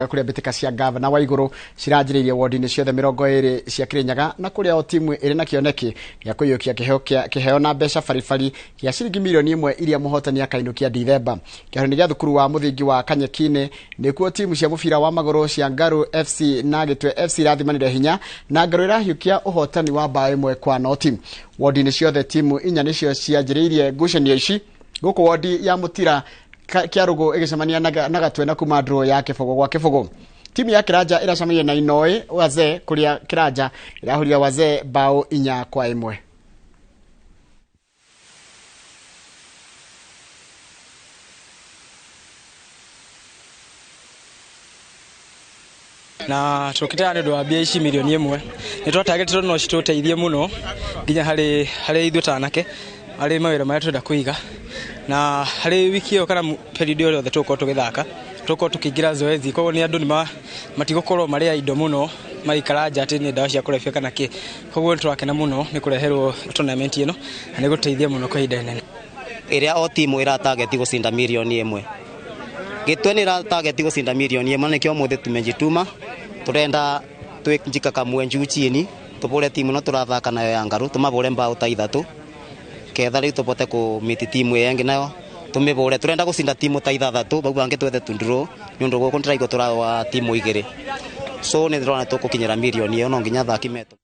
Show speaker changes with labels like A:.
A: Kuria mbĩtĩka cia gavana wa igũrũ ciranjĩrĩirie wodi-inĩ ciothe 20 cia Kirinyaga, na kũrĩa o timu ĩrĩ na kĩoneki gĩa kũiyũkia kĩheo kĩa kĩheo na mbeca baribari gĩa ciringi mirioni 1 iria mũhotani akainũkia Dithemba. Kĩharo-inĩ gĩa thukuru wa mũthingi wa Kanyekine nĩkuo timu cia mũbira wa magũrũ cia Ngaru FC na Gĩtwe FC irathimanire hinya, na Ngaru ĩrahiũkia ũhotani wa bao 1-0. Wodi-inĩ ciothe timu inya nĩcio cianjĩrĩirie ngucanio ici, gũkũ wodi ya Mũtira Kĩarũgũ ĩgĩcemania na Gatwe na kuma draw ya 0-0. Timu ya Kĩranja ĩracemania na Inoi Wazee, kũrĩa Kĩranja ĩrahũrire Wazee bao 4-1.
B: Na tũkĩte nĩ ũndũ wa mbia ici mirioni 1 nĩ twatagĩtwo no citũteithie mũno nginya harĩ ithuĩ ta anake, harĩ mawĩra marĩa tũrenda kũiga, na harĩ wiki ĩyo kana period ĩyo yothe tũgũkorwo tũgĩthaka, tũgũkorwo tũkĩingĩra zoezi. Koguo nĩ andũ nĩ matigũkorwo marĩ a indo mũno magĩikara nja atĩ nĩ ndawa cia kũrebia kana kĩ. Koguo nĩ tũrakena mũno nĩ kũreherwo tournament ĩno na nĩ gũteithia mũno kwa ihinda inene.
C: Ĩrĩa o timu ĩratageti gũcinda mirioni 1, Gĩtwe nĩ ĩratageti gũcinda mirioni 1. Nĩkĩo ũmũthĩ tumejituma, tũrenda twĩjika kamwe juu chini, tũbũre timu ĩno tũrathaka nayo ya Ngaru, tũmabũre mbao ta ithatũ, ketha rĩu tũbote kũmiti timu ĩyo ĩngĩ nayo tũmĩbũre. Tũrenda gũcinda timu ta ithathatũ, bau bangĩ twethe tu draw, nĩ ũndũ gũkũ ndĩraigua tũrawa timu igĩrĩ. So nĩ ndĩrona tũgũkinyĩra mirioni ĩyo, no nginya athaki metwo.